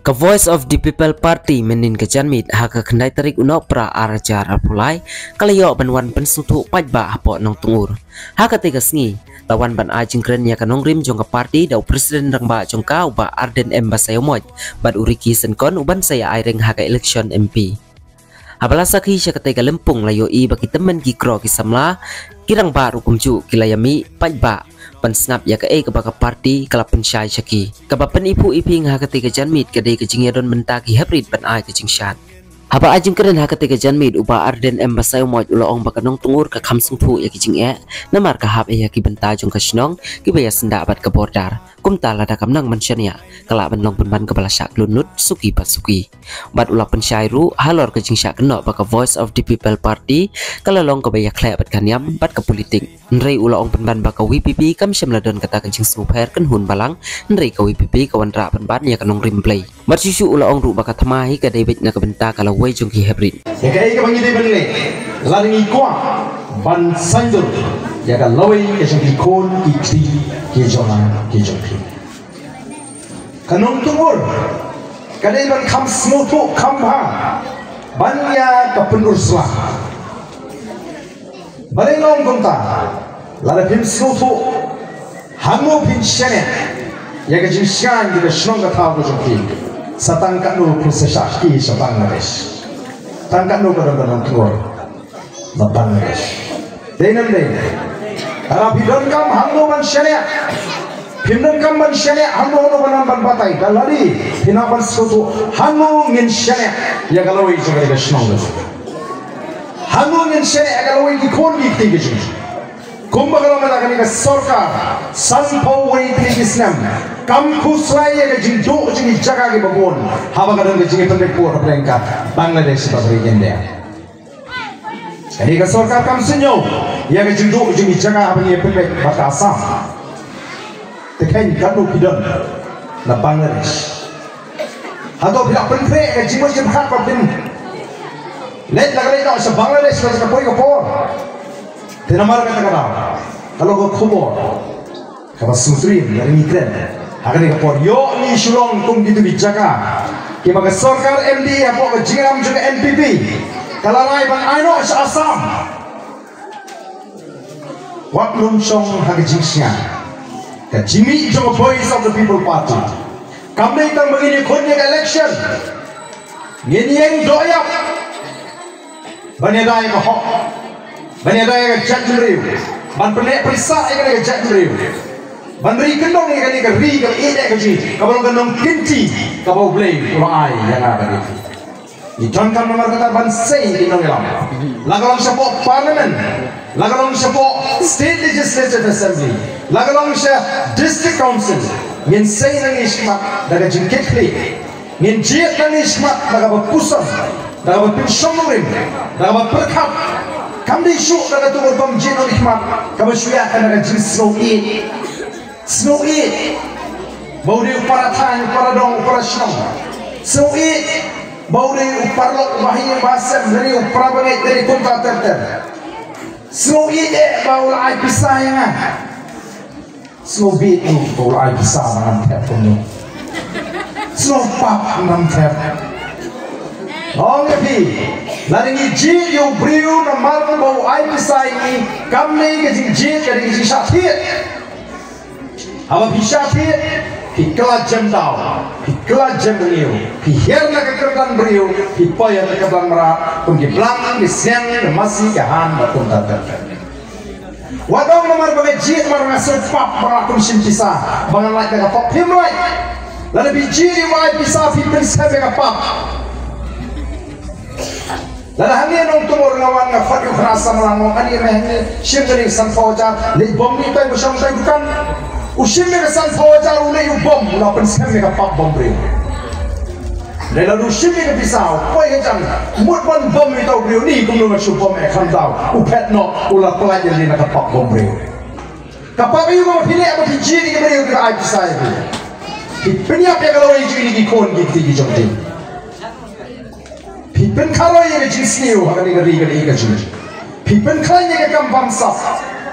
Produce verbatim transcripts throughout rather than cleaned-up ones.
Ka Voice of the People Party mynnin ka janmiet ha ka khyndai tarik u Nohprah ar hajar arphew lai ka la ïoh ban wan pynsngewthuh paidbah hapoh Nongtngur. Ha katei ka sngi la wan ban ai jingkren ïa ka nongrim jong ka party da u President rangbah jong ka u Bah Ardent M Basaiawmoit bad u Ricky Syngkon u ban sa ïa aireng ha ka election M P. Haba la sakhi sha katei ka lympung la ïohi ba ki tymmen ki kro ki samla, ki rangbah ruh kumjuh ki la ïa mih paidbah ban sngap ïa kaei kaba ka party ka la pynshai sha ki. Kaba pyniphuh iphieng ha katei ka janmiet ka dei ka jingïadon bynta ki heprit ban ai ka jingshad. Haba ai jingkren ha katei ka janmiet u Bah Ardent M Basaiawmoit u la ong ba ka Nongtngur ka kham sngewthuh ïa ki jingeh namar ka hap ïa ki bynta jong ka shnong kiba ïa syndah bad ka border. Kumta lada kam nang ban shaniah ka lah ban long pynban kaba la shah khlun lut suki pa suki. Bad u la pynshai ruh halor ka jingshah kynnoh ba ka Voice of the People Party ka la long kaba ïa khleh bad ka niam bad ka politik. Hynrei u la ong pynban ba ka V P P kam shym la don kata ka jingsngewpher kynhun balang, hynrei ka V P P ka wanrah pynban ïa ka nongrim Blei. Bad shuh shuh u la ong ruh ba ka thma hi ka dei beit na ka bynta ka lawei jong ki heprit. Ïa kaei kaba ngi dei ban leh lada ngi kwah ban saiñdur ïa ka lawei ka jong ki khun ki kti ki jong nga ki jong phi. Ka Nongtngur ka dei ban kham sngewthuh kham bha ban ïa ka pynursa. Balei nga ong kumta? Lada phim sngewthuh hangno phin shaniah ïa ka jingshngaiñ ka shnong ka thaw ka jong phi, sa tang katno phin sa shah kti sha Bangladesh. Tang katno ka don ka Nongtngur na Bangladesh. Dei ne ym dei? Lada phi donkam hangno ban shaniah, phim donkam ban shaniah hangno hangno ban, ban batai, da lade phin hap ban sngewthuh hangno ngin shaniah ïa ka lawei jong ka shnong ka jong phi. Hangno ngin shaniah ïa ka lawei ki khun ki kti ki jong phi. Kumba ka long mynta kane ka sorkar sanphew wei tylli ki snem kam khuslai ïa ka jingduh jong ki jaka kiba bun haba ka don ka jingïapynbeit pur hapdeng ka Bangladesh bad ka ri India. Kane ka sorkar kam sngewthuh ïa ka jingduh jong ki jaka haba ngi ïapynbeit bad ka Assam. Te kheiñ katno phi don na Bangladesh? Hato phi la pynkhreh ka jingmut jingpyrkhat ba phin leit la ka leit noh sha Bangladesh la ka poi ka por? Te namar kata ka daw ka long ka khubor kaba sngewtriem lada ngi kren ha kane ka por. Ïoh ngi shu long kum kito ki jaka kiba ka sorkar M D A hapoh ka jingïalam jong ka N P P ka la rai ban ai noh sha Assam. Wat nym shong ha ka jingshngaiñ. Ka jingmih jong ka Voice of the People Party kam dei tang ba ngin ïakhun ïa ka election. Ngin ïeng doh ïap ban ïada ïa ka hok, ban ïada ïa ka jaitbynriew, ban pynneh pynsah ïa kane ka jaitbynriew, ban ri kyndong ïa kane ka ri kaba ïeit ka jong ngi, kaba long ka nongkynti kaba U Blei u la ai ïa nga bad ïa phi. Ngi donkam namar kata ban sei ki nongïalam, la ka long shapoh Parliament, la ka long shapoh State Legislative Assembly, la ka long sha District Council. Ngin sei nangne shakhmat da ka jingkitkhlieh. Ngin jied nangne shakhmat da kaba puson, da kaba pynshong nongrim, da kaba pyrkhat. Kam dei shuh da katu ka rukom jied nangne shakhmat kaba shu ïaid da ka jingsngewieit. Sngewieit ba u dei u para thaiñ, u para dong, u para shnong. Sngewieit ba u dei u paralok, u bahynñiew bahasem, lane u para bangeit, lane kumta ter ter. Sngewieit eh ba u la ai pisa ïa nga. Sngewbieit ruh ba u la ai pisa ba ngam thep kumno. Sngewpap ngam thep. Ong ïa phi, lada ngi jied ïa u briew namar ba u ai pisa ïa ngi, kam dei ka jingjied, ka dei ka jingshah thied. Haba phi shah thied, phi kylla jem daw, phi kylla jem briew, phi hiar na ka kyrdan briew, phi poi ha ka kyrdan mrad, kum ki blang, ki sniang, ki masi, ki han, bad kumta ter ter. Wat ong namar ba nga jied, namar nga sngewpap, ba nga kum shim pisa, ba nga lait da ka pop, phim lait. Lada phi jied ïa u ai pisa, phi pynskhem ïa ka pap. Lada hangne Nongtngur nga wan nga khot ïa u Khynnah Samla, nga ong ani me hangne shim kane ka sanphew hajar, leit bom ni tai ba shong tai dukan. U shim ïa ka sanphew hajar, u leit u bom, u la pynskhem ïa ka pap bom briew. Lada u shim ïa ka pisa, u poi hajan, mut ban bom ïa uta u briew, ni kumno nga shu bom eh, kham daw, u phet noh, u la pyllait ïa lade na ka pap bom briew. Ka pap aïu kaba phi leh ba phi jied ïa ki briew kiba ai pisa ïa phi? Phi pynïap ïa ka lawei jong kine ki khun ki kti ki jong phi. Phi pynkharoi ïa ka jingsniew ha kane ka ri kane ka jong ngi. Phi pynkhlaiñ ïa ka kam bamsap.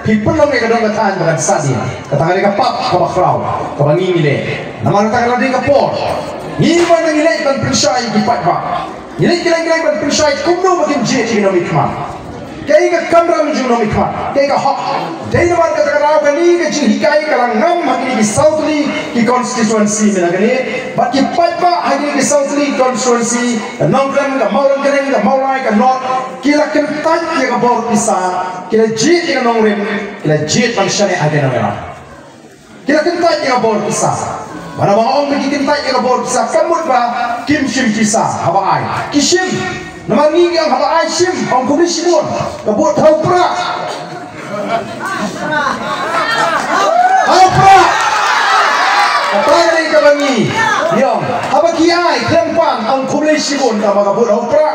Phi pynlong ïa ka dong ka thaiñ ba kan sahdien. Kata ka dei ka pap kaba khraw kaba ngi ngi leh. Namar kata ka la dei ka por Ngi man ngi leit ban pynshai ki paidbah. Ngi leit kylleng kylleng ban pynshai kumno ba kin jied ïa ki nongmihkhmat. Kaei ka kamram jong nongmihkhmat, kaei ka hok. Dei namar kata ka daw kane ka jinghikai ka la ngam ha kine ki saw tylli ki constituency mynta kane. Bad ki paidbah ha kine ki saw tylli ki constituency, ka Nongkrem, ka Mawryngkneng, ka Mawlai, ka North, ki la kyntait ïa ka bor pisa, ki la jied ïa ka nongrim, ki la jied ban shaniah ha ka nongrim. Ki la kyntait ïa ka bor pisa. Bad haba nga ong ba ki kyntait ïa ka bor pisa, ka mut ba kim shim pisa haba ai. Ki shim. Namar ngi ngi ong haba ai shim, ong khublei shibun. Ka bud hau prah. Hau prah. Kata ka dei kaba ngi ngi ong. Haba ki ai khlem pan, ong khublei shibun, tangba ka bud hau prah.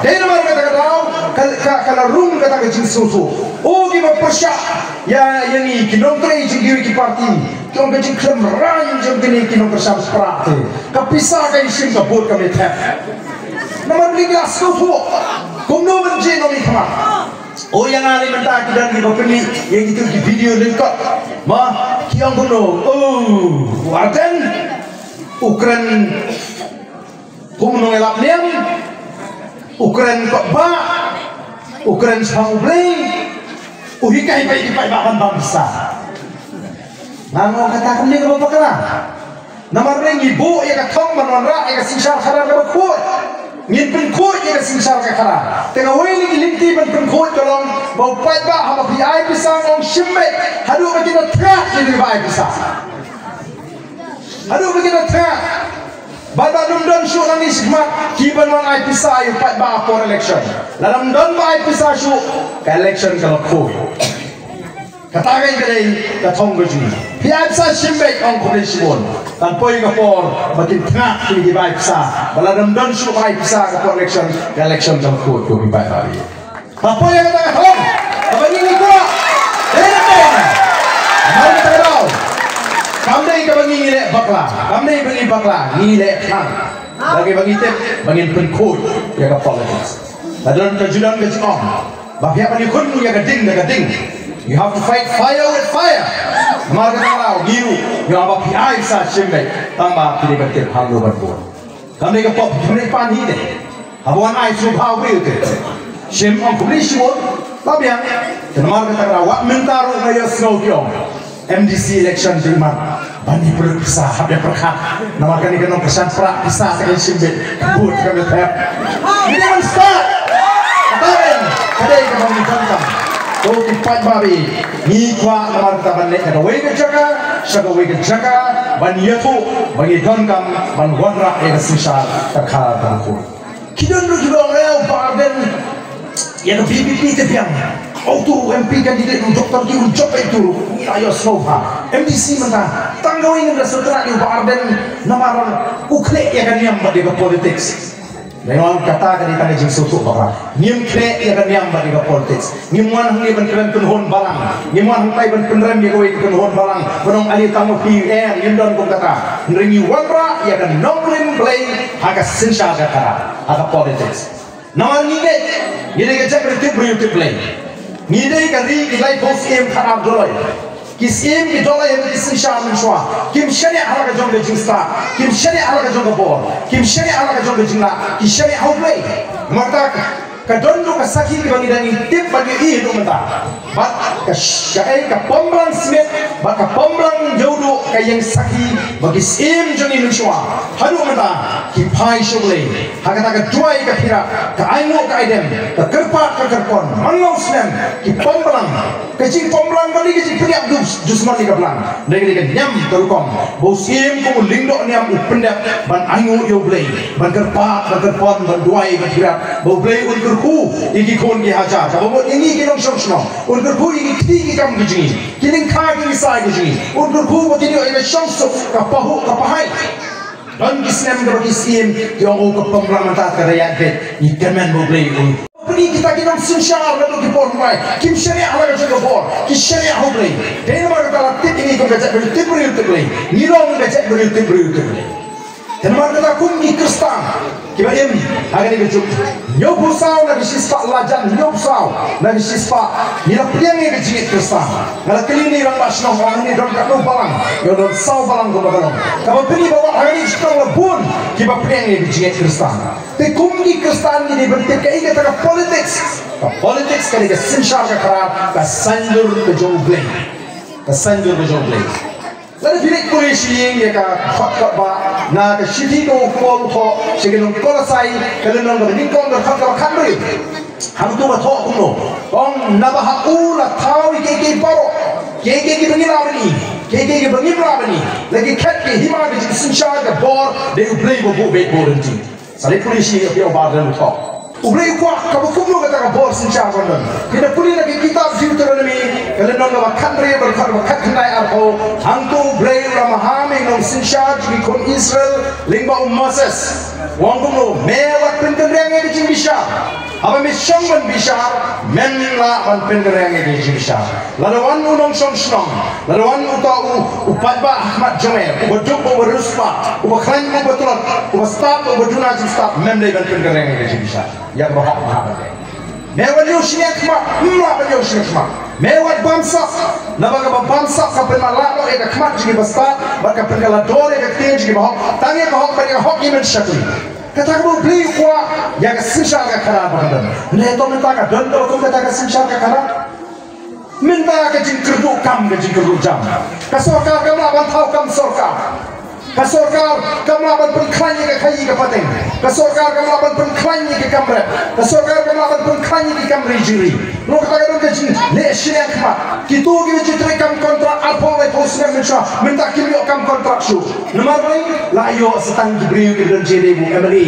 Dei namar kata ka daw, ka, ka, ka la rung kata ka jingsngewthuh. O kiba pyrshah ïa, ïa ngi ki nongtrei jong kiwei ki parti, ki ong ka jingkhlem rang jong kine ki nongkyrshan prah te. Ka pisa ka ïashim, ka bud kam ïathep. Namar kine ki la sngewthuh kumno ban jied nongmihkhmat. O ïa nga lei mynta ki don kiba pynmih ïa kito ki video lyngkot. Ma, ki ong kumno, oh, u Ardent u kren kum u nongïalap niam, u kren kot bah, u kren shaphang U Blei, u hikai beit ki paidbah ban bam pisa. Nga ong kata kam dei kaba bakla. Namar ba ngi buh ïa ka thong ban wanrah ïa ka synshar khadar kaba khuid. Ngin pynkhuid ïa ka synshar ka khadar. Te kawei na ki lynti ban pynkhuid ka long ba u paidbah haba phi ai pisa, nga ong shim beit haduh ba kin da thngan ïa kiba ai pisa. Haduh ba kin da thngan. Bad lada ym don shuh nangne shakhmat kiban wan ai pisa ïa u paidbah ha por election. Lada ym don ba ai pisa shuh, ka election ka la khuid. Kata ka dei ka thong ka jong ngi. Phi ai pisa, shim beit, ong khublei shibun. Kan poi ka por ba kin thngan ïa kiba ai pisa. Bad lada ym don shuh ba ai pisa ha por election, ka election ka la khuid, ko ki paidbah. Ka poi ïa kata ka thong kaba ngi ngi kwah. Dei na dei na. Namar kata ka daw, kam dei kaba ngi ngi leh bakla, kam dei ba ngi bakla, ngi leh thngan. Lada ba ngi tip ba ngin pynkhuid ïa ka politics. Ka don ka ju don ka jingong ba phi hap ban ïakhun ïa ka ding da ka ding. You have to fight fire with fire. Namar kata ka daw ngi ruh, ngi ong ba phi ai pisa, shim beit, tangba phi dei ban tip halor ban bud. Kam dei ka pop, kam dei pan hi de. Haba wan ai sngewbha u briew te. Shim, ong khublei shibun, la biang. Te namar kata ka daw wat mynta ruh nga ïohsngew ki ong M D C election dei mat ban ïa pynlut pisa, hap ïa pyrkhat. Namar kane ka nongkyrshan prah, pisa te kan shim beit, ka bud kam ïathep. Ngi dei ban stad. Kata ka dei kaba ngi donkam. Ko ki paidbah, ngi kwah namar kata ban leit na kawei ka jaka sha kawei ka jaka ban ïathuh ba ngi donkam ban wanrah ïa ka synshar ka khadar kaba khuid. Ki don ruh kiba ong, eh, u Bah Ardent, ïa ka V P P te biang. Uto u M P candidate u doktor ki un jop ïa uto ruh. Ngi la ïohsngew bha. M D C mynta tang kawei ngin da sngewtynnat ïa u Bah Ardent namar u khleh ïa ka niam bad ïa ka politics. Nga ong kata ka dei tang ka jingsngewthuh bakla. Ngim khleh ïa ka niam bad ïa ka politics. Ngim wan hangne ban kren kynhun balang. Ngim wan hangne ban pynrem ïa kawei ka kynhun balang. Ban ong ale tang ma phi, em, ngim don kum kata. Hynrei ngi wanrah ïa ka nongrim Blei ha ka synshar ka khadar, ha ka politics. Namar ngi ngeit, ngi dei ka jaitbynriew tip briew tip Blei. Ngi dei ka ri ki laiphew syiem khadar doloi. Ki syiem ki doloi ha ki synshar mynshuwa. Kim shaniah ha la ka jong ka jingstad, kim shaniah ha la ka jong ka bor, kim shaniah ha la ka jong ka jinglah, ki shaniah ha U Blei. Namar kata ka don ruh ka sakhi kaba ngi dang ïa tip bad ïa i haduh mynta. Bad ka sh-, ka, eh, ka Pambalang Smit bad ka Pambalang Ïewduh ka ïeng sakhi ba ki syiem jong ngi mynshuwa haduh mynta ki phai sha U Blei ha kata ka duwai ka phirat, ka ainguh ka aidem, ka kyrpad ka kyrpon man la u snem. Ki Pambalang, ka jingpambalang bad ka jingpynïap dus, dusmon ïa ka balang. Dei ka niam ka rukom ba u syiem kum u lyngdoh niam u pyndep ban ainguh ïa U Blei, ban kyrpad ban kyrpon, ban duwai ban phirat ba U Blei un kyrkhu ïa ki khun ki hajar, kaba mut ïa ngi ki nongshong shnong, un kyrkhu ïa ki kti ki kam ki jong ngi, ki lyngkha ki ngisai ki jong ngi, un kyrkhu ba kin ïoh ïa ka shongsuk, ka pahuh ka pahai. Don ki snem kaba ki syiem ki ong, oh, ka Pambalang mynta ka da ïaid beit, ngi kyrmen ba U Blei un. Bad kita ki nongsynshar naduh ki por mawlai kim shaniah ha la ka jong ka bor, ki shaniah ha U Blei. Dei namar kata la tip ïa ngi kum ka jaitbynriew tip briew tip Blei. Ngi long ka jaitbynriew tip briew tip Blei. Te namar kata kum ki Khristan, Kiba im ha kane ka juk. Hynñiewphew saw na ka shispah lajan, hynñiewphew saw na ka shispah, ngi la pdiang ïa ka jingngeit Khristan. Nga la kylli ïa i rangbah shnong, ong hangne don katno balang. Ïa, don saw balang kumba ka long. Kaba pynban ba wat ha kane ka shnong la bun kiba pdiang ïa ka jingngeit Khristan. Te kum ki Khristan ngi dei ban tip kaei kata ka politics. Ka politics ka dei ka synshar ka khrat, ka saiñdur ka jong U Blei. Ka saiñdur ka jong U Blei. Lada phi leit pule sha ïing ïa ka khot khot ba na ka shithi ka u Paul u thoh sha ki nong Kolosai, ka lynnong kaba nyngkong ka dkhot kaba khathynriew. Hangto ka thoh kumno? Ong naba ha u la thaw ïa kiei kiei baroh, kiei kiei kiba ngi lah ban ïohi, kiei kiei kiba ngim lah ban ïohi, la ki khet ki hima ka jingsynshar ka bor, dei U Blei uba buh beit buh ryntih. Sa leit pule sha ïing ïa u Barden u thoh. U Blei u kwah kaba kumno kata ka bor synshar ban don. Phin da pule na ka kitab Deuteronomy, ka lynnong kaba khathynriew, ka dkhot kaba khatkhyndai arphew, hangto U Blei u la maham ïa ki nongsynshar jong ki khun Israel lyngba u Moses. U ong kumno, me wat pynkynriang ïa ka jingbishar. Haba me shong ban bishar, mem lah ban pynkynriang ïa ka jingbishar. Lada wan u nongshong shnong, lada wan uta u, u paidbah ha khmat jong me, uba duk uba riewspah, uba khlaiñ uba tlot, uba stad uba duna jingstad, mem dei ban pynkynriang ïa ka jingbishar. Ïa kaba hok ba hap ban dei. Me wan ïoh shiliang khmat, mem lah ban ïoh shiliang khmat. Me wat bamsap, naba kaba bamsap ka pynmatlah noh ïa ka khmat jong kiba stad, bad ka pynkylla dor ïa ka ktien jong kiba hok, tang ïa ka hok bad ïa ka hok ngin shakri. Kata kaba U Blei u kwah ïa ka synshar ka khrat ba ka don. Hynrei to mynta ka don kaba kum kata ka synshar ka khrat. Mynta ka jingkyrduh kam, ka jingkyrduh jam. Ka sorkar kam lah ban thaw kam sorkar. Ka sorkar kam lah ban pynkhlaiñ ïa ka khaïi ka pateng. Ka sorkar kam lah ban pynkhlaiñ ïa ka kam rep. Ka sorkar kam lah ban pynkhlaiñ ïa ka kam ri jingri. Ngan kata ka don ka jingleh shiliang khmat. Kito kiba ju trei kam kontrak arphew laiphew snem mynshuwa, mynta kim ïoh kam kontrak shuh. Namar balei? La ïoh sa tang ki briew kiba don jingïadei bad u M L A.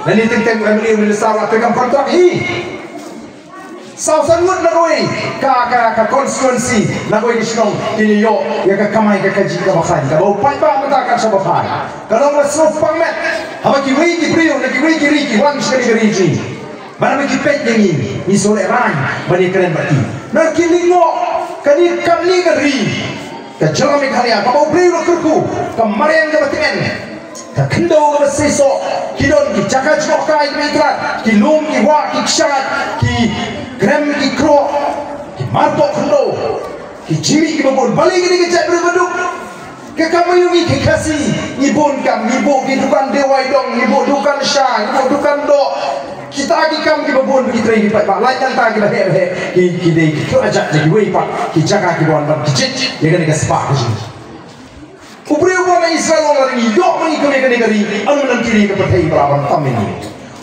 Lane teng teng u M L A, u minister la trei kam kontrak hi. Saw san ngut na kawei ka, ka, ka constituency, na kawei ka shnong, kin ïoh ïa ka kamai ka kajih kaba khlaiñ, kaba u paidbah mynta kan shah ba phai. Ka long ba sngewpang met haba kiwei ki briew na kiwei ki ri ki wan sha kane ka ri jong ngi. Bad haba ki peit ïa ngi, ngi sngewlehrain ban ïakren bad ki. Na ki lyngngoh kane, kane ka ri, ka jylla Meghalaya kaba U Blei u la kyrkhu, ka mariang kaba tngen, ka khyndew kaba seisoh, ki don ki jaka jngohkai kiba itynnad, ki lum ki wah ki kshaid, ki krem ki kroh, ki marpoh khyndew, ki jingmih kiba bun. Balei kane ka jaitbynriew ka duk? Ka kam aïu ngi ki Khasi ngi bun kam, ngi buh ki dukan dewai dong, ngi buh dukan sha, ngi buh dukan doh. Kita ki kam kiba bun ki trei ki paidbah, lait nangta kiba heh ba heh ki, ki dei ki khlajat na kiwei pat ki jaka kiba wan ban kjit ïa kane ka spah ka jong ngi. U briew uba na Israel u ong lada ngi ïoh ma ngi kum ïa kane ka ri, yn mynta ki ri ka pyrthei ba lah ban tam ïa ngi.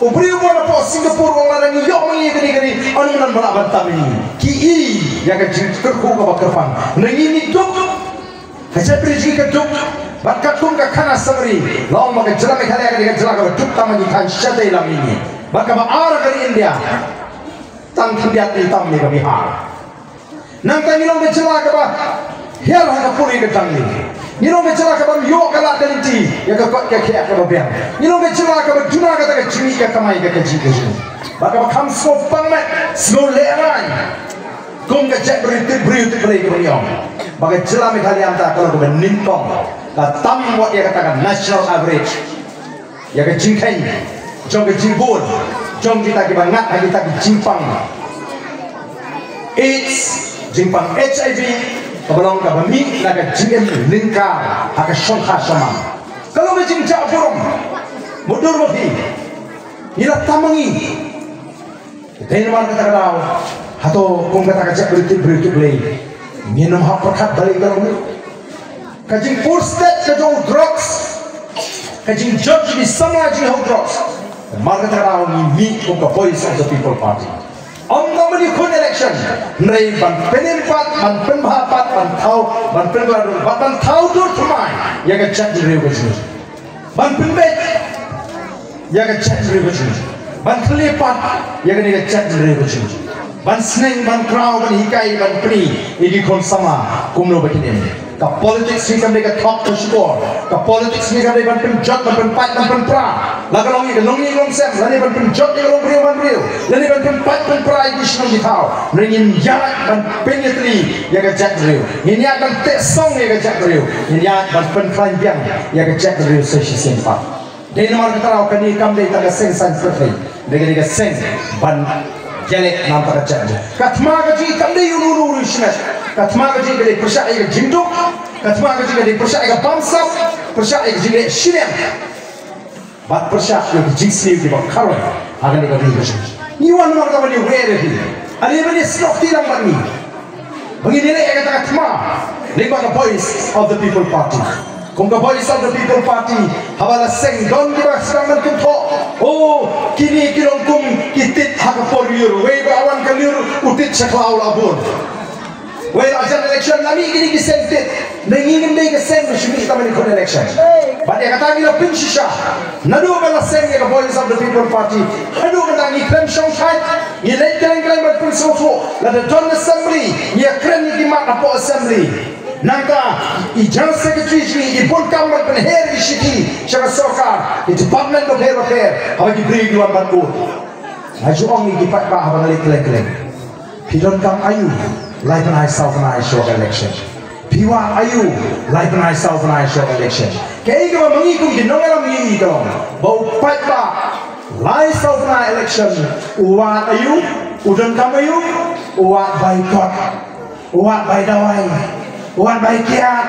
U briew uba na poh Singapore u ong lada ngi ïoh ma ngi ïa kane ka ri, yn mynta ba lah ban tam ïa ngi. Ki i ïa ka jingkyrkhu kaba kyrpang. Na ngi ngi duk, ka jaitbynriew jong ngi ka duk. Bad katkum ka khana summary, la ong ba ka jylla Meghalaya ka dei ka jylla kaba duk tam ha ki thaiñ shatei lam ïa ngi. Bad kaba ar ha ka ri India, tang khyndiat ngi tam ïa ka Bihar. Nangta ngi long ka jylla kaba hiar ha ka pule ka jong ngi. Ngi long ka jylla kaba ym ïoh ka lad ka lynti ïa ka kot ka khiah kaba biang. Ngi long ka jylla kaba duna kata ka jingmih ka kamai ka kajih ka jong ngi. Bad kaba kham sngewpang met, sngewlehrain, kum ka jaitbynriew tip briew tip Blei kaba ngi ong, ba ka jylla Meghalaya mynta ka long kaba nyngkong, ka tam wat ïa kata ka national average. Ïa ka jingkheiñ jong ka jingbun jong kita kiba ngat ha kita ki jingpang AIDS, jingpang H I V, kaba long kaba mih na ka jingim lyngkar ha ka shongkha shongman. Ka long ka jingjah burom. Mutdur ma phi, ngi la tam ma ngi. Dei namar kata ka daw, hato kum kata ka jaitbynriew tip briew tip Blei, ngin ym hap pyrkhat balei ka long? Ka jingpur stet ka jong u drugs, ka jingjot jong ki samla jong u drugs. Namar kata ka daw ngi mih kum ka Voice of the People Party. Ym tang ban ïakhun election, hynrei ban pynim pat, ban pynbha pat, ban thaw, ban pynkylla dur, ban, ban thaw dur thymmai ïa ka jaitbynriew ka jong ngi. Ban pynbeit ïa ka jaitbynriew ka jong ngi. Ban khyllipmat ïa kane ka jaitbynriew ka jong ngi. Ban sneng, ban kraw, ban hikai, ban pyni ïa ki khun samla kumno ba kin im. Ka politics ngi kam dei ka thok ka shukor. Ka politics ngi kam dei ban pynjot, ban pynpait, ban pynpra. La ka long ïa ka longïing longsem, lane ban pynjot ïa ka longbriew ban briew, lane ban pynpait pynpra ïa ki shnong ki thaw. Hynrei ngin ïaid ban pynïatylli ïa ka jaitbynriew. Ngin ïaid ban teh song ïa ka jaitbynriew. Ngin ïaid ban pynkhlaiñ biang ïa ka jaitbynriew sa shisien pat. Dei namar kata ka daw kane kam dei tang ka seng saiñ pyrthei. Dei ka dei ka seng ban ïaleh namar ka jait. Ka thma ka jong ngi kam dei ïa uno uno u riewshimet. Ka thma ka jong ngi ka dei pyrshah ïa ka jingduk. Ka thma ka jong ngi ka dei pyrshah ïa ka bamsap. Pyrshah ïa ka jingleh shiliang. Bad pyrshah ïa ka jingsniew kiba kharoi. Ha kane ka ri ka jong ngi. Ngi wan namar kata ban ïa wer ïa phi. Ban ïa snoh kti lang bad ngi. Ba ngin ïaleh ïa kata ka thma lyngba ka Voice of the People Party. Kum ka Voice of the People Party, haba la seng don kiba sdang ban kynthoh. Oh, kine ki long kum ki tit ha ka por lyiur. Wei ba wan ka lyiur, u tit sha khlaw la bun. Wei la jan election la mih kine ki seng tit. Ngi ngim dei ka seng ba shu mih tang ban ïakhun election. Bad ïa kata ngi la pynshisha. Naduh ba la seng ïa ka Voice of the People Party, haduh mynta ngi khlem shong thait, ngi leit kylleng kylleng ban pynsngewthuh, lada don assembly, ngi ïakren ïa ki mat hapoh assembly. Nangta i General Secretary jong ngi i bun kam ban pynher ki shithi sha ka sorkar, ki department bapher bapher, haba ki briew ki wan ban bud. Nga ju ong ïa ki paidbah haba nga leit kylleng kylleng. Phi donkam aïu lai bnai saw bnai shuwa ka election? Phi wad aïu lai bnai saw bnai shuwa ka election? Kaei kaba ma ngi kum ki nongïalam ngi ïohi ka long ba u paidbah lai saw bnai election u wad aïu? U donkam aïu? U wad bai kot, u wad bai dawai, u wad bai kiad.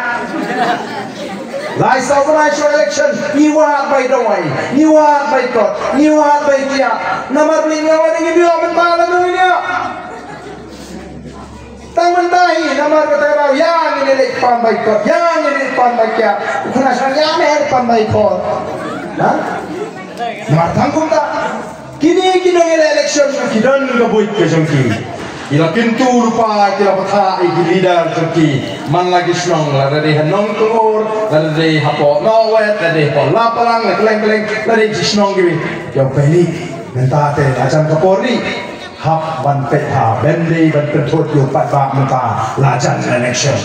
Lai saw bnai shuwa election ngi wad bai dawai, ngi wad bai kot, ngi wad bai kiad. Namar ngi nga wad ngi ïoh mynta la ngi ïoh. Tang mynta hi namar kata ka daw ïa ngin ïaleh pan bai kot, ïa ngin ïaleh pan bai kiad. U khana sha ïa me pan bai kot. Ha? Namar tang kumta. Kine ki nongïaleh election ki don ka buit ka jong ki. Ki la kyntu lypa, ki la bthah ïa ki leader jong ki. Man la ki shnong, lada dei ha Nongkynur, lada dei hapoh Nongwet, lada dei hapoh Lapalang, la kylleng kylleng, lada dei ki shnong kiwei. Ïa panic, mynta te la jan ka por ri. Hap ban peit ha, ban dei ban pynthut ïa u paidbah mynta la jan election.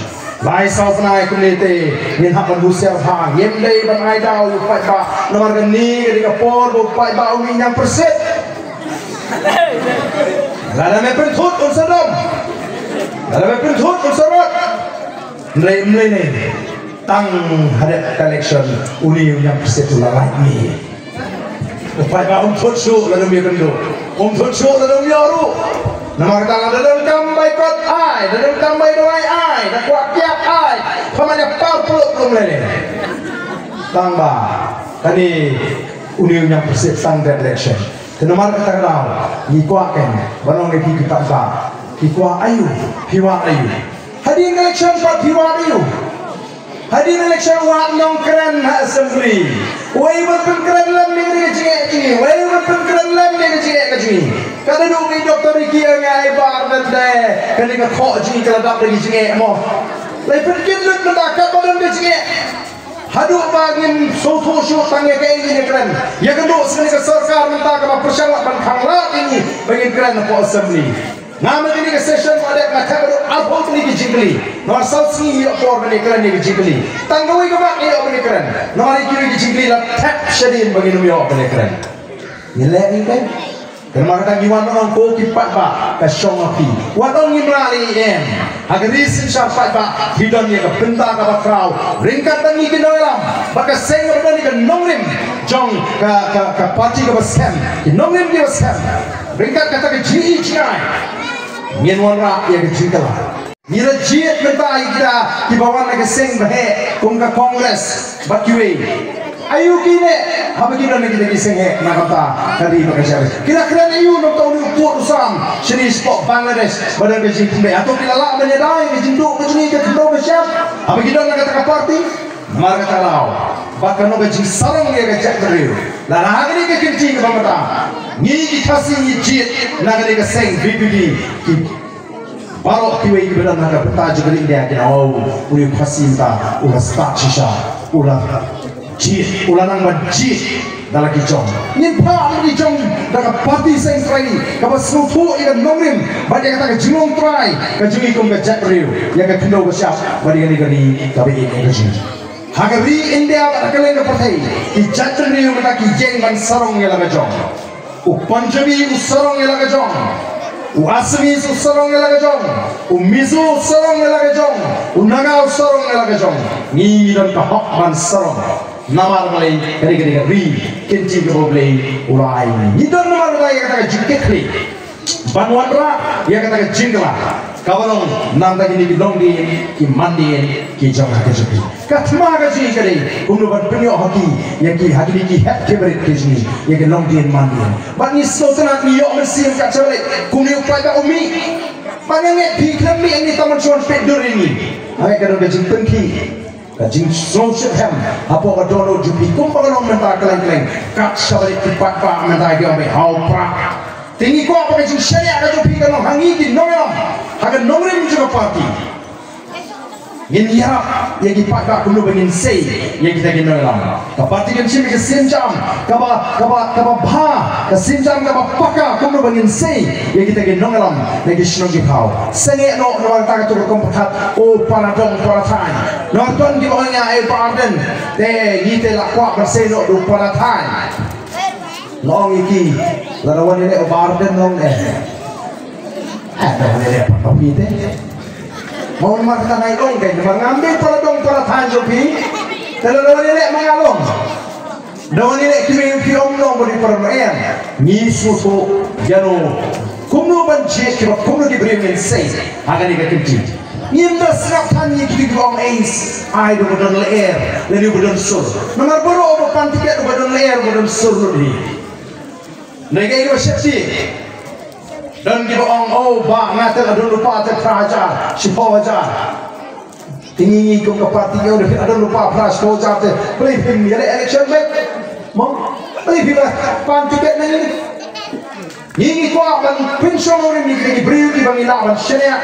Lai saw bnai kumne te ngin hap ban husiar bha, ngim dei ban ai daw ïa u paidbah. Namar kane ka dei ka por ba u paidbah u mih ñiangpyrshit. Lada me pynthut un sa dom. Lada me pynthut un sa rot. Hynrei ym lei ne. Tang ha dep ka election une u ñiangpyrshit u la lait mih. U paidbah um thut shuh lada um ïakynduh. Um thut shuh lada um ïoh ruh. Namar kata lada donkam bai kot ai, lada donkam bai dawai ai, da kwah kiad ai. Pha man ïa par puluh puluh lei lei. Tang ba kane une u ñiangpyrshit tang dep election. Te namar kata ka daw ngi kwah ken ban ong ïa phi ki paidbah. Ki kwah aïu, phi wad aïu? Hadien election pat phi wad aïu? Hadien election wad nongkren ha assembly. Wei ban pynkren lem ïa ka jingeh jong ngi. Wei ban pynkren lem ïa ka jingeh ka jong ngi. Ka da duh ngi Doctor Ricky ïa ngi ai bar ban de. Kane ka khoh jong ngi ka la dap da ki jingeh mo. Lai pynkit lut mynta katba don ka jingeh. Haduh ba ngin sngewthuh shuh tang ïa kaei ngin ïakren. Ïakynduh sa kane ka sorkar mynta kaba pyrshang ban khanglad ïa ngi ba ngin kren hapoh assembly. Nga mynta kane ka session ba dep nga thep haduh arphew tylli ki jingkylli. Namar saw sngi ïoh por ban ïakren ïa ki jingkylli. Tang kawei ka mat ïoh ban ïakren. Namar ïa kiwei ki jingkylli la thep shadien ba ngin ym ïoh ban ïakren. Ngi leh ngi kai. Namar kata ngi wan ong ko ki paidbah ka shong ha phi. Wat ong ngim lah leh em. Ha ka ri synshar paidbah phi don ïa ka bynta kaba khraw. Ryngkat bad ngi ki nongïalam bad ka seng kaba don ïa ka nongrim jong ka, ka, ka party kaba skhem. Ki nongrim kiba skhem. Ryngkat kata ka jingïohi jngai ngin wanrah ïa ka jingkylla. Ngi la jied mynta ïa kita kiba wan na ka seng ba heh kum ka Congress bad kiwei. Aïu ki leh haba ki don na kita ki seng heh na kata ka ri bad ka jaitbynriew? Ki la kren aïu na uta une u pud u sam shane shapoh Bangladesh ba don ka jingpynbeit? Hato ki la lah ban ïada ïa ka jingduh ka jong ngi ka khyndew ka shyiap haba ki don na kata ka party? Namar kata ka daw ba kano ka jingsarong ïa ka jaitbynriew. Lada ha kane ka kynti kaba mynta ngi ki Khasi ngi jied na kane ka seng V P P ki Baroh kiwei kiba don ha ka bynta jong ka ri India ki ong, oh, u Khasi mynta u la stad shisha, u la jied, u la nang ban jied da la ki jong. Ngin phah da la ki jong da ka party seng trai kaba sngewthuh ïa ka nongrim bad ïa kata ka jinglong trai ka jong ngi kum ka jaitbynriew, ïa ka khyndew ka shyiap bad ïa kane ka ri kaba ïeit ka jong ngi. Ha ka ri India bad ha kylleng ka pyrthei ki jaitbynriew mynta ki ïeng ban sarong ïa la ka jong. U Punjabi u sarong ïa la ka jong. U Assamese u sarong ïa la ka jong. U Mizo u sarong ïa la ka jong. U Naga u sarong ïa la ka jong. Ngi ngi don ka hok ban sarong. Namar balei ka dei ka dei ka ri kynti kaba U Blei u la ai. Ngi don namar balei ïa kata ka jingkitkhlieh ban wanrah ïa kata ka jingkylla kaba long na bynta kine ki longdien ki mandien ki jong ka jong ki. Ka thma ka jong ngi ka dei kumno ban pynïoh ha ki ïa ki ha kine ki hep ki barit ki jong ngi ïa ki longdien mandien. Bad ngi sngewtynnat ngi ïoh mynsiem kat shaba leit kumne u paidbah u mih. Bad nga ngeit phi khlem mih ngi tang ban shu peit dur ïa ngi. Hangne ka don ka jingpynkhih. Ka jingsngewsih hem hapoh ka dohnud jong phi kumba ka long mynta kylleng kylleng. Kat shaba leit ki paidbah mynta ki ong ba ha u Prah. Te ngi kwah ba ka jingshaniah ka jong phi ka long ha ngi ki nongïalam ha ka nongrim jong ka party. Ngin ïarap ïa ki paidbah kumno ba ngin sei ïa kita ki nongïalam. Ka party kan shim ïa ka sienjam kaba kaba kaba bha, ka sienjam kaba paka kumno ba ngin sei ïa kita ki nongïalam na ki shnong ki thaw. Sangeh noh namar kata ka tuk ka kum pyrkhat, o para dong para thaiñ. Namar don kiba ong ïa, eh, Bah Ardent, te ngi te la kwah ban sei noh da u para thaiñ. Nga ong ïa ki, lada wan ïaleh u Bah Ardent nga ong eh. Eh, lada wan ïaleh pat ma phi te. Mo namar kata nga ong kai, namar ngam dei para dong para thaiñ jong phi. Te lada wan ïaleh ma nga long. Da wan ïaleh ki mei ki ong long ba dei para ma em. Ngi sngewthuh ïano kumno ban jied kiba kumno ki briew ngin sei ha kane ka kynti. Ngim da sngap than ïa kito kiba ong ei, ai da ba don lyer lane ba don sur. Namar baroh ba pan tiket ba don lyer ba don sur lut hi. Ngi ka ïa ba sheptieng. Don kiba ong, oh, bah, nga te la don lypa te phra hajar, shiphew hajar. Te ngi ngi kum ka party ngi ong da phi la don lypa phra shiphew hajar te balei phim ïaleh election beit? Mo, balei phi la pan tiket na ngi? Ngi ngi kwah ban pynshong nongrim ïa ki briew kiba ngi lah ban shaniah.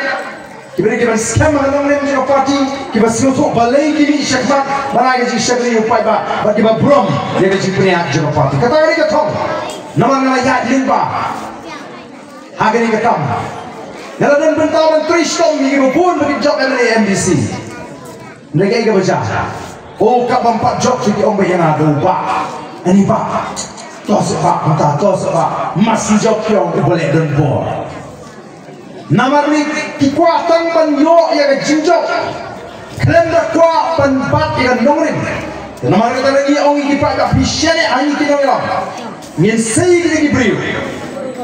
Kiba dei kiban skhem ha ka nongrim jong ka party, kiba sngewthuh balei ki mih shakhmat ban ai ka jingshakri ïa u paidbah bad kiba burom ïa ka jingpynïaid jong ka party. Kata ka dei ka thong. Namar nga la ïaid lyngba ha kane ka kam. Nga la don bynta ban trei shitom ïa kiba bun ba ki jop M L A M D C. Hynrei kaei kaba jia? Oh, katba ym pat jop te ki ong beit ïa nga da u bah. Ani bah. To seh bah, mynta to seh bah. Mas jop ki ong, uba leh don bor. Namar ni ki kwah tang ban ïoh ïa ka jingjop. Khlem da kwah ban bat ïa ka nongrim. Namar kata ngi ong ïa ki paidbah, phi shaniah ha ngi ki nongïalam. Ngin sei ïa ki briew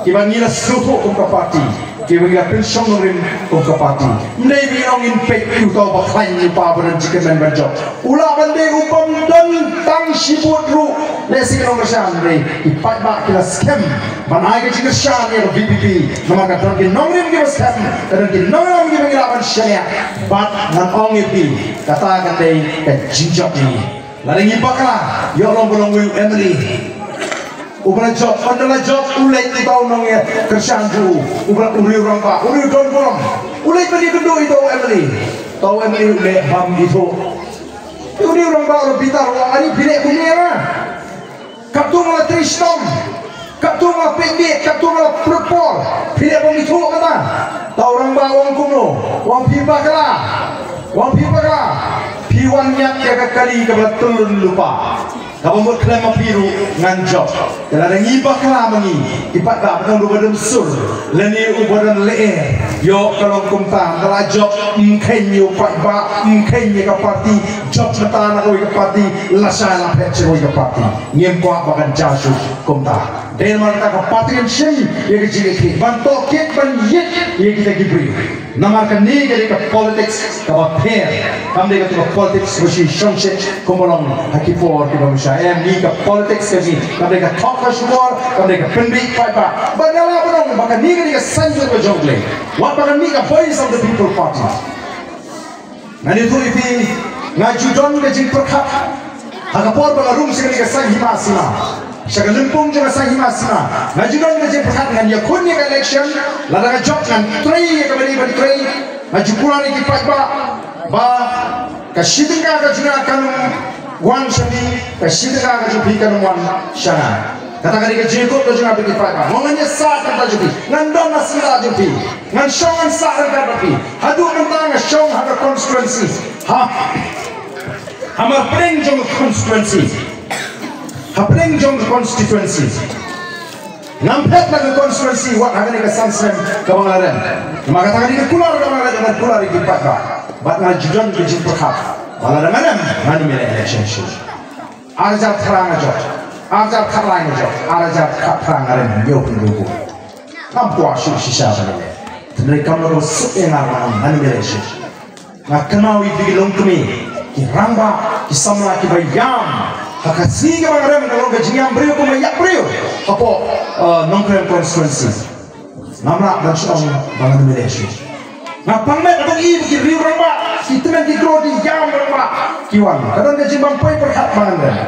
kiba ngi la sngewthuh kum ka party, kiba ngi la pynshong nongrim kum ka party. Ym dei ba ngin ong ngin peit ïa uta uba khlaiñ lypa ba don jingkyrmen ban jop. U lah ban dei u bym don tang shi vote ruh. Lehse ki nongkyrshan, hynrei ki paidbah ki la skhem ban ai ka jingkyrshan ïa ka V P P. Namar ka don ki nongrim kiba skhem, ka don ki nongrim kiba ngi lah ban shaniah. Bad ngan ong ïa phi, kata kan dei ka jingjop jong ngi. Lada ngi bakla, ïoh long ba long uwei u M L A uba la jop, ynda la jop u leit ïa uta u nongkyrshan jong u, uba u riew rangbah, u riew don burom. U leit ban ïakynduh ïa uta u M L A. Uta u M L A u leh bym ithuh. Te u riew rangbah u la bitar, u ong, ani phi leh kumne ïa nga? Katto nga la trei shitom, katto nga la peit beit, katto nga la pynlut por, phi leh bym ithuh kata. Uta u rangbah u ong kumno? U ong phi bakla. U ong phi bakla. Phi wan ñiad ïa ka kali kaba la tyllun lypa. Kaba mut khlem ma phi ruh ngan jop. Te lada ngi bakla ma ngi, ki paidbah, ba don uba don sur lane uba don lyer, ïoh ka long kumta, ynda la jop ym kheiñ ïa u paidbah, ym kheiñ ïa ka party, jop mynta na kawei ka party, lashai la phet sha kawei ka party. Ngim kwah ba kan jia shuh kumta. Dei namar kata ka party kan shim ïa ka jingkitkhlieh ban tohkit ban ïit ïa kita ki briew. Namar kane ka dei ka politics kaba pher. Kam dei katu ka politics ba shu shongshit kumba long ha ki por kiba mynshwa. Em, ngi ka politics ka jong ngi kam dei ka thok ka shukor, kam dei ka pynbieit paidbah. Bad nga lah ban ong ba kane ka dei ka saiñdur ka jong U Blei. Wat ba kan mih ka Voice of the People Party. Ngan ïathuh ïa phi, nga ju don ka jingpyrkhat ha ka por ba nga rung sha kane ka saiñ hima sima, sha ka lympung jong ka saiñ hima sima. Nga ju don ka jingpyrkhat ngan ïakhun ïa ka election, lada nga jop ngan trei ïa kaba dei ban trei. Nga ju kular ïa ki paidbah ba ka shi tyngka ka jong nga kan ym wan sha phi, ka shi tyngka ka jong phi kan ym wan sha nga. Kata ka dei ka jingkut ka jong nga bad ki paidbah. Mo, ngan ïasah kata jong phi, ngan don na sla jong phi. Ngan shong ngan sah ryngkat bad phi. Haduh mynta nga shong ha ka constituency. Ha, ha mar pdeng jong ka constituency. Ha pdeng jong ka constituency. Ngam phet na ka constituency wat ha kane ka san snem kaba nga la rem. Namar kata ka dei ka kular kaba nga la rem, nga kular ïa ki paidbah. Bad nga ju don ka jingpyrkhat ba lada nga rem ngan ym ïaleh election shuh. Ar hajar phra nga jop, ar hajar khatlai nga jop, ar hajar khatphra nga rem, ïoh pynduh. Ngam kwah shuh shisha ban ïaleh. Hynrei kam long suk ïa nga, nga ym ïaleh shuh. Nga kynmaw ïa ki longkmie, ki rangbah, ki samla kiba ïam. Ha ka sngi kaba nga rem ka long ka jingïam briew kumba ïap briew hapoh, eh, Nongkrem constituency. Ngam lah ban shu ong ba ngan ym ïaleh shuh. Nga pang met ba ngi ki riew rangbah, ki tymmen ki kro, ki ïam rangbah ki wan. Ka don ka jingbym poi pyrkhat ba ngan rem.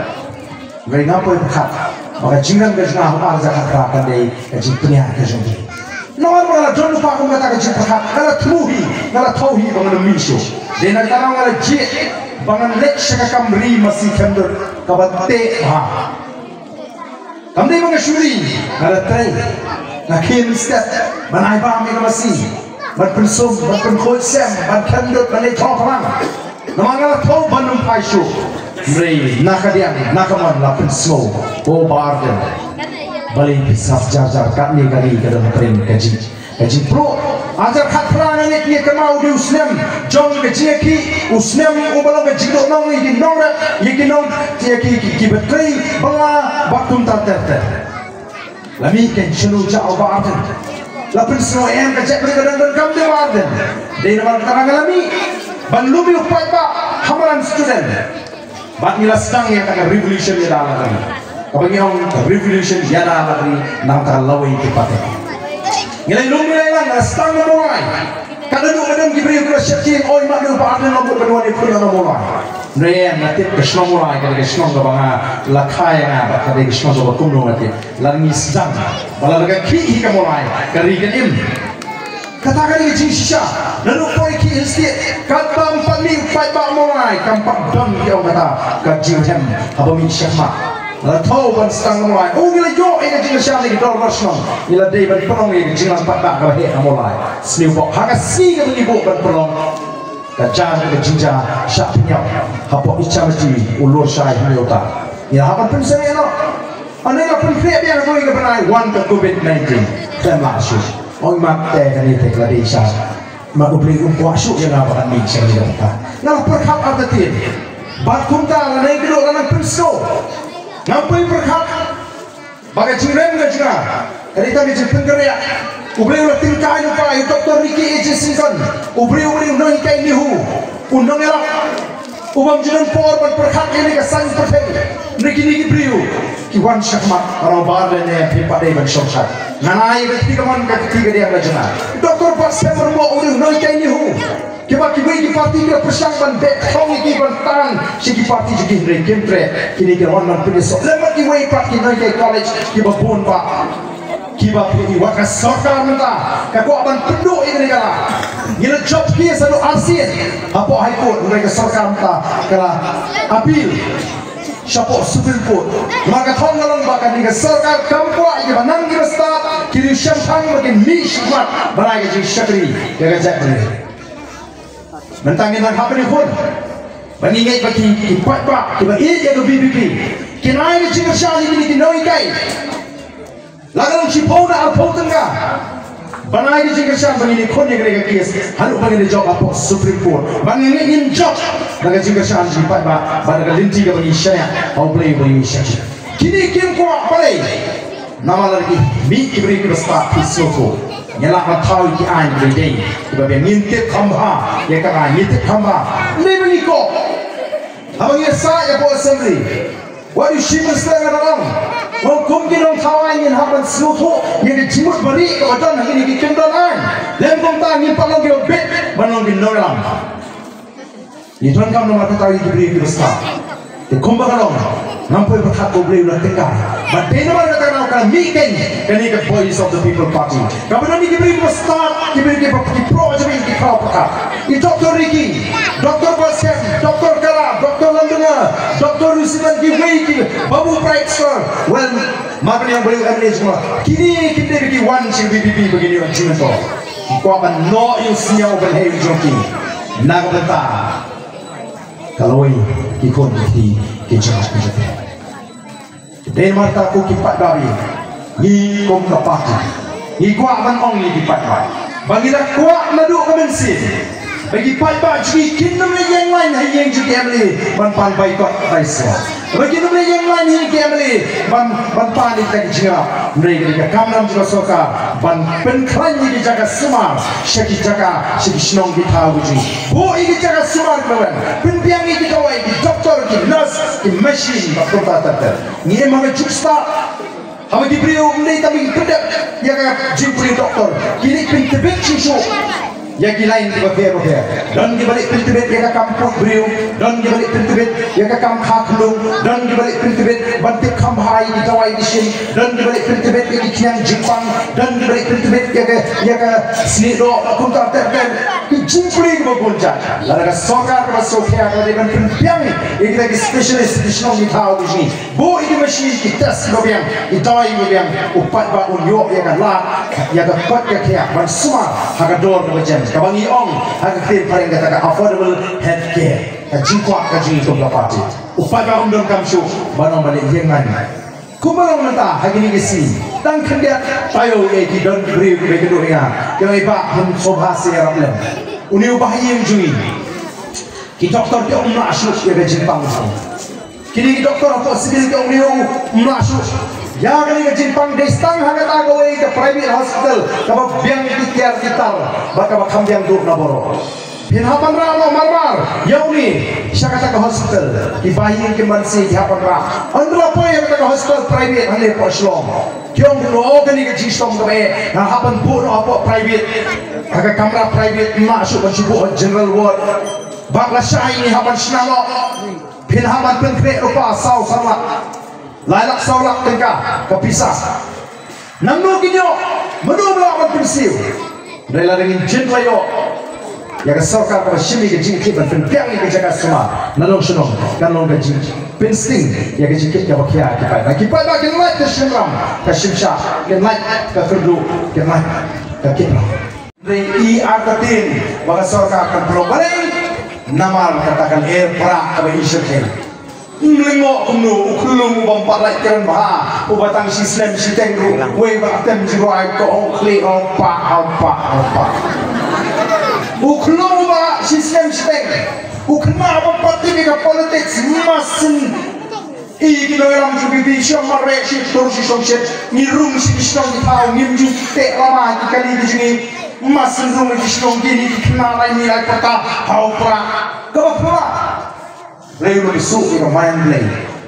Hynrei ngam poi pyrkhat ba ka jingrem ka jong nga ha u ar hajar khatphra kan dei ka jingpynïar ka jong ki. Namar ba nga la don lypa kum kata ka jingpyrkhat, nga la thmu hi, nga la thew hi ba ngan ym mih shuh. Dei na kata nga la jied ba ngan leit sha ka kam ri masi khyndiat kaba teh bha. Kam dei ba nga shu ri, nga la trei, nga khie mynstep ban ai bam ïa ka masi, ban pynsum, ban pynkhuid sem, ban khyndiat, ban leit thoh phlang. Namar nga la thew ban ym phai shuh. Hynrei na ka diang na ka mon la pynsngew, ko Bah Ardent, balei phi sap jar jar, katne ka ri ka don hapdeng ka jing, ka jingpluh. Ar hajar khatphra nga ngeit, nga kynmaw u dei u snem jong ka jingïakhih, u snem uba long ka jingduhnong ïa ki nongrep, ïa ki nong, ïa ki, ki, kiba trei bylla bad kumta ter ter. La mih kein, shano jia u Bah Ardent? La pynsngew em ka jaitbynriew ka dang donkam de u Bah Ardent? Dei namar kata nga la mih ban lum ïa u paidbah ha madan student. Bad ngi la sdang ïa kata ka revolution ïada lad ri. Kaba ngi ong ka revolution ïada lad ri na kata ka lawei ki party. Ngi la lum, ngi la ïalang, ngi la sdang na Mawlai. Ka naduh ba don ki briew ki la sheptieng, oi, ma, u Bah Ardent u la mut ban wan ïakhun na Mawlai. Hynrei nga tip ka shnong Mawlai ka dei ka shnong kaba nga la kha ïa nga, bad ka dei ka shnong kaba kumno nga tip. Lada ngi sdang, ba lada ka khih hi ka Mawlai, ka ri kan im. Kata ka dei ka jingshisha. Naduh poi khih hi stet, katba ym pat mih u paidbah Mawlai, kam pat don, ki ong, kata ka jinghem haba mih shakhmat. La thew ban sdang na Mawlai. Oh, ngi la ïoh ïa ka jingkyrshan na ki dorbar shnong. Ngi la dei ban pynlong ïa ka jingïalang paidbah kaba heh ha Mawlai. Sniewbok, ha ka sngi kaba ngi buh ban pynlong, ka jan ka jingjia shah pynïap hapoh Ichamati, u Lurshai Hynñiewta. Ngi la hap ban pynsangeh noh. Hynrei la pynkhreh biang ha kawei ka bnai, wan ka covid nineteen. Khlem lah shuh. Ong, mat te kane te ka la dei sha. Ma U Blei um kwah shuh ïa nga ba ngan mih sha kane ka bynta. Nga la pyrkhat artatien. Bad kumta la nang kdew la nang pynsngew. Ngam poi pyrkhat ba ka jingrem ka jong nga ka dei tang ka jingpynkynriah. U Blei u la tyngkai lypa ïa u Doctor Ricky A J Syngkon. U briew u dei u nonghikai NEHU, u nongïalap, u bym ju don por ban pyrkhat ïa kane ka saiñ pyrthei. Hynrei kine ki briew ki wan shakhmat, ong, Bah Ardent, ne phim pat dei ban shong shai. Ngan ai ïa ka kti kamon ka kti kadiang ka jong nga. Doctor Batskhem Ringbok u dei u nonghikai NEHU. Kiba kiwei ki party ki la pyrshang ban beh khong ïa ki ban tan sha ki party jong ki, hynrei kim treh. Kine ki la wan ban pynïasoh lem bad kiwei pat ki nonghikai college kiba bun bha. Kiba phi, wat ka sorkar mynta ka kwah ban pynduh ïa kane ka la. Ngi la jop case haduh arsien hapoh High Court, hynrei ka sorkar mynta ka la appeal shapoh Supreme Court. Namar ka thong ka long ba kane ka sorkar kam kwah ïa kiba nang kiba stad, ki riew shemphang ba kin mih shakhmat ban ai ka jingshakri ïa ka jaitbynriew. Mynta ngin nang hap ban ïakhun. Ba ngi ngeit ba ki, ki paidbah kiba ïeit ïa ka V P P kin ai ka jingkyrshan ïa kine ki nonghikai. La ka long shiphew ne arphew tyngka. Ban ai ka jingkyrshan ba ngin ïakhun ïa kane ka case haduh ba ngin ïa jop hapoh Supreme Court. Ba ngin, ngin jop da ka jingkyrshan jong ki paidbah bad da ka lynti kaba ngi shaniah ha U Blei ba ngi shakri. Kine kim kwah, balei? Namar lada ki mih ki briew kiba stad, ki sngewthuh. Ngi lah ban thaw ïa ki aiñ kiba dei. Kiba biang, ngin tip kham bha ïa ka aiñ, ngin tip kham bha. Lei ba ngi kwah, haba ngi ïasaid hapoh Assembly, wat ïa u Chief Minister nga da ong, ong, kum ki nongthaw aiñ ngin hap ban sngewthuh ïa ka jingmut barieh kaba don ha kine ki kim don aiñ. Lym kumta ngin pat long kiba bit ban long ki nongïalam. Ngi donkam namar kata ïa ki briew kiba stad. Te kumba ka long, ngam poi pyrkhat ba U Blei u la tyngkai. Bad dei namar kata ka daw ka la mih kein kane ka Voice of the People Party. Kaba don ïa ki briew kiba stad, ki briew kiba, ki pro jong ngi, ki khraw pyrkhat. I Doctor Ricky, Doctor Batskhem, Doctor Kara, Doctor Lumdinger, Doctor Rusiban, kiwei ki, Babu Brightstar. Well, ma kane ïa U Blei u em ne jong nga. Kine kim dei ba ki wan sha V P P ba kin ïoh jingmyntoi. Ki kwah ban noh ïa u sniaw ban heh jong ki. Na ka bynta ka lawei ki khun ki kti ki jong ki jong. Dei namar kata ko ki paidbah, ngi kum ka party ngi kwah ban ong ïa ki paidbah ba ngi da kwah naduh ka mynsiem. Ba ki paidbah jong ngi kin ym leit ïeng lain ha ïing jong ki MLA ban pan baikot baiswa. Ba kin ym leit ïeng lain ha ïing ki MLA ban, ban pan ïa ka jingrap. Hynrei ka dei ka kamram jong ka sorkar ban pynkhlaiñ ïa ki jaka sumar sha ki jaka, sha ki shnong ki thaw ki jong ngi. Buh ïa ki jaka sumar kiba wan, pynbiang ïa ki dawai, ki doktor, ki nurse, ki machine, bad kumta ter ter. Ngi im ha ka juk stad. Haba ki briew ym dei tang ban pyndep ïa ka jingpule doktor, ki leit pyntbit shuh shuh ïa ki lain kiba pher ba pher. Don kiba leit pyntbit ïa ka kam put briew, don kiba leit pyntbit ïa ka kam kha khunlung, don kiba leit pyntbit ban tip kham bha ïa ki dawai ki shin, don kiba leit pyntbit ïa ki khñiang jingpang, don kiba leit pyntbit ïa ka, ïa ka snieh doh, kumta ter ter. Ki jingpule kiba bun jait. Lada ka sorkar kaba sngewkhia ka dei ban pynbiang ïa kita ki specialist ki shnong ki thaw ki jong ngi. Buh ïa ki machine, ki test kiba biang, ki dawai kiba biang, u paidbah un ïoh ïa ka lad, ïa ka koit ka khiah ban sumar ha ka dor kaba jem, kaba ngi ong ha ka ktien phareng kata ka affordable health care. Ka jingkwah ka jong ngi kum ka party. U paidbah um donkam shuh ban ong ban leit ïeng lain. Kumba long mynta ha kine ki sngi, tang khyndiat taïew ïa ki don ki briew kiba ïakynduh ïa nga, ki ong, "Bah, hynrei sngewbha sa ïarap lem." Une u bah ïing jong ngi, ki doktor ki ong ym lah shuh ïa ka jingpang jong u. Kine ki doktor hapoh civil ki ong ym lah shuh. Ïa kane ka jingpang dei tang ha kata kawei ka private hospital kaba biang ki tiar ki tar bad kaba kham biang duh na baroh. Phin hap ban rah noh marmar ïa une sha kata ka hospital. Ki bahaïing ki manse ki hap ban rah. Hynrei poi ïa kata ka hospital private hangne hapoh Shillong, ki ong kumno, kane ka jingshitom kaba eh, nga hap ban buh noh hapoh private, ha ka kamra private, ym lah shuh ban shu buh ha general ward. Bad lashai ngi hap ban shna noh. Phin hap ban pynkhreh ruh pa saw san lak, lai lak saw lak tyngka ka pisa. Nangno kin ïoh, mano ba lah ban pynsiew? Hynrei lada ngin jin la ïoh ïa ka sorkar kaba shim ïa ka jingkit ban pynbiang ïa ka jaka sumar na nong shnong, kan long ka jingpynsting ïa ka jingkit kaba khia ki paidbah. Ki paidbah kin lait ka shynrang ka shymshah, kin lait ka kyrduh, kin lait ka kit rong. Hynrei i artatien ba ka sorkar kan pynlong balei? Namar kata ka lyer prah kaba i shyrkhei. Ym lyngngoh kumno, u khyllung u bym pat lait kren bha, uba tang shi snem shiteng ruh, wei ba tem jingrwai ka ong khlieh, hau pah, hau pah, hau pah. U khyllung uba shi snem shiteng, u khynnah uba pat tip ïa ka politics, masin. I ki nongïalam jong VPP shong mareh, shi tur shi shong shet, ngi rung shi ki shnong ki thaw, ngim ju teh lama ki kali ki jong ngi. Masin rung ki shnong ki, ni ki khynnah lai ni lai pata, hau prah. Kaba pura. Rei u nongsuh ïa ka maïan Blei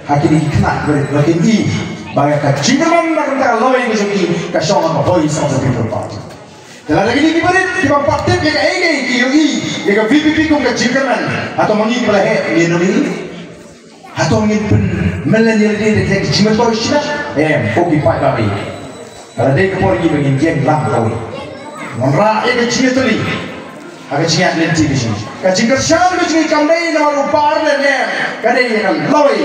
ha kine ki khynnah ki barit, ba kin i ba ka jingkyrmen na ka bynta ka lawei ka jong ki ka shong ha ka Voice of the People Party. Te lada kine ki barit ki bym pat tip ïa kaei kaei, ki ïohi ïa ka VPP kum ka jingkyrmen, hato ma ngi kiba la heh ngin ïohi? Hato ngin pynmlien ïa lade da ki jingmyntoi shiliang? Em, ko ki paidbah. Ka la dei ka por ïa ngi ba ngin ïeng lang kawei, wanrah ïa ka jingïatylli ha ka jingïaid lynti ka jong ngi. Ka jingkyrshan ka jong ngi kam dei namar u Bah ne em, ka dei ïa ka lawei,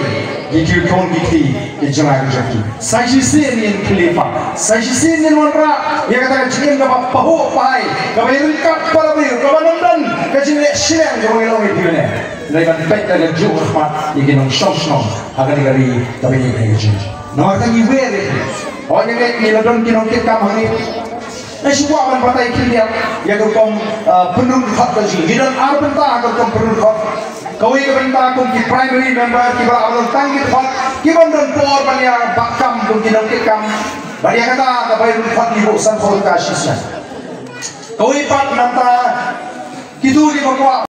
ïa ki khun ki kti ki jong ngi ka jong ki. Sa shisien ngin khlipah, sa shisien ngin wanrah ïa kata ka jingim kaba pahuh pahai, kaba ïaryngkat para briew, kaba nym don ka jingleh shiliang kaba ngi long ïa phi ne. Hynrei ban peit da ka juh ka khmat ïa ki nongshong shnong ha kane ka ri kaba ïeit ka jong ngi. Namar ka ngi wer ïa ki. Hooid, ngi la don ki nongkitkam hangne. Nga shu kwah ban batai khyndiat ïa ka rukom, ah, pynrung dkhot ka jong ngi. Ngi don ar bynta ha ka rukom pynrung dkhot. Kawei ka bynta kum ki primary member kiba lah ban long tang ki dkhot, ki bym don por ban ïa bah kam kum ki nongkitkam. Bad ïa kata ka bai rung dkhot ngi buh sanphew tyngka shisien. Kawei pat nangta kito kiba kwah